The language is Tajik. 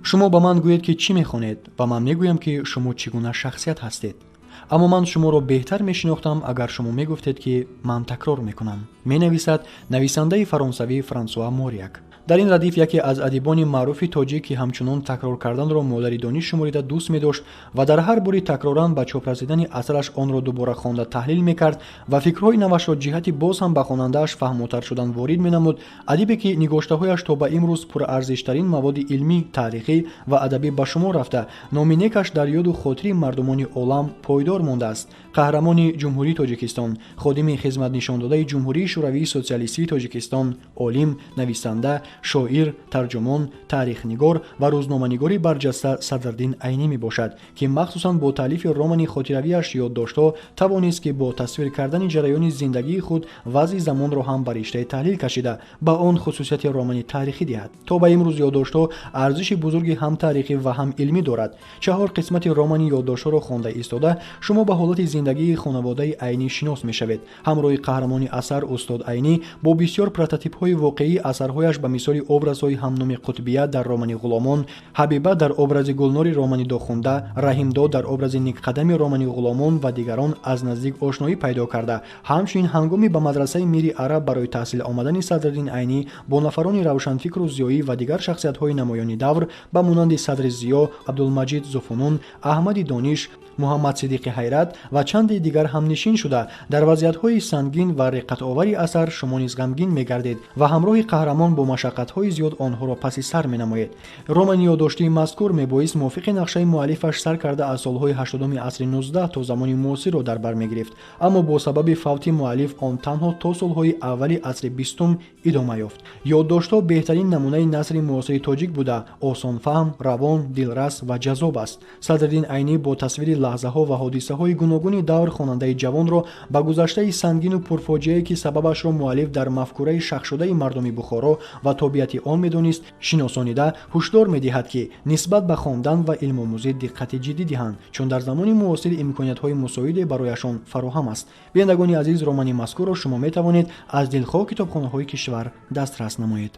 Шумо ба ман гӯед, ки чӣ мехонед, ва ман мегӯям, ки шумо чӣ гуна шахсият ҳастед. Аммо ман шуморо беҳтар мешинохтам, агар шумо мегуфтед, ки ман такрор мекунам, менависад нависандаи фаронсавӣ Франсуа Мориак. Дар ин радиф яке аз адибони маъруфи тоҷик, ки ҳамчунон такрор карданро модари дониш шуморида дӯст медошт ва дар ҳар бори такроран ба чоп расидани асараш онро дубора хонда таҳлил мекард ва фикрҳои навашро ҷиҳати боз ҳам ба хонандааш фаҳмотар шудан ворид менамуд, адибе ки нигоштаҳояш то ба имрӯз пурарзиштарин маводи илмӣ, таърихӣ ва адабӣ ба шумор рафта, номи некаш дар ёду хотири мардумони олам пойдор мондааст, қаҳрамони Ҷумҳурии Тоҷикистон, ходими хизматнишондодаи Ҷумҳурии Шӯравии Социалистии Тоҷикистон, олим, нависанда, шоир, тарҷумон, таърихнигор ва рӯзноманигори барҷаста Садриддин Айнӣ мебошад, ки махсусан бо таълифи романи хотиравиаш «Ёддоштҳо» тавонист, ки бо тасвир кардани ҷараёни зиндагии худ вазъи замонро ҳам ба риштаи таҳлил кашида, ба он хусусияти романи таърихӣ диҳад. То ба имрӯз «Ёддоштҳо» арзиши бузурги ҳам таърихӣ ва ҳам илмӣ дорад. Чаҳор қисмати романи «Ёддоштҳоро» хонда истода, шумо ба ҳолати зиндагии хонаводаи Айнӣ шинос мешавед. Ҳамроҳи қаҳрамони асар, устод Айнӣ, бо бисёр прототипҳои воқеии асарҳояш, ба мисоли образҳои ҳамноми Қутбия дар романи «Ғуломон», Ҳабиба дар образи Гулнори романи «Дохунда», Раҳимдод дар образи Никқадами романи «Ғуломон» ва дигарон аз наздик ошноӣ пайдо карда, ҳамчунин ҳангоми ба мадрасаи Мири Араб барои таҳсил омадани Садриддин Айнӣ бо нафарони равшанфикру зиёӣ ва дигар шахсиятҳои намоёни давр ба монанди Садри Зиё, Абдулмаҷид Зуфунун, Аҳмади Дониш, Муҳаммад Сидиқи Ҳайрат ва чанде дигар ҳамнишин шуда, дар вазъиятҳои сангин ва реққатовари асар шумо низ ғамгин мегардед ва ҳамроҳи қаҳрамон бо машаққатҳои зиёд онҳоро паси сар менамоед. Романи ёддоштии мазкур мебоист мувофиқи нақшаи муаллифаш сар карда аз солҳои 80-уми асри 19 то замони муосирро дар бар мегирифт, аммо бо сабаби фавти муаллиф он танҳо то солҳои аввали асри 20-ум идома ёфт. «Ёддоштҳо» беҳтарин намунаи насри муосири тоҷик буда, осонфаҳм, равон, дилрас ва ҷаззоб аст. Садриддин Айнӣ бо тасвири лаҳзаҳо ва ҳодисаҳои гуногуни давр хонандаи ҷавонро ба гузаштаи сангину пурфоҷиае, ки сабабашро муаллиф дар мафкураи шахшудаи мардуми Бухоро ва тобиати он медонист, шиносонида, ҳушдор медиҳад, ки нисбат ба хондан ва илмомӯзӣ диққати ҷиддӣ диҳанд, чун дар замони муосир имкониятҳои мусоиде барояшон фароҳам аст. Бинандагони азиз, романи мазкурро шумо метавонед аз дилхоҳ китобхонаҳои кишвар дастрас намоед.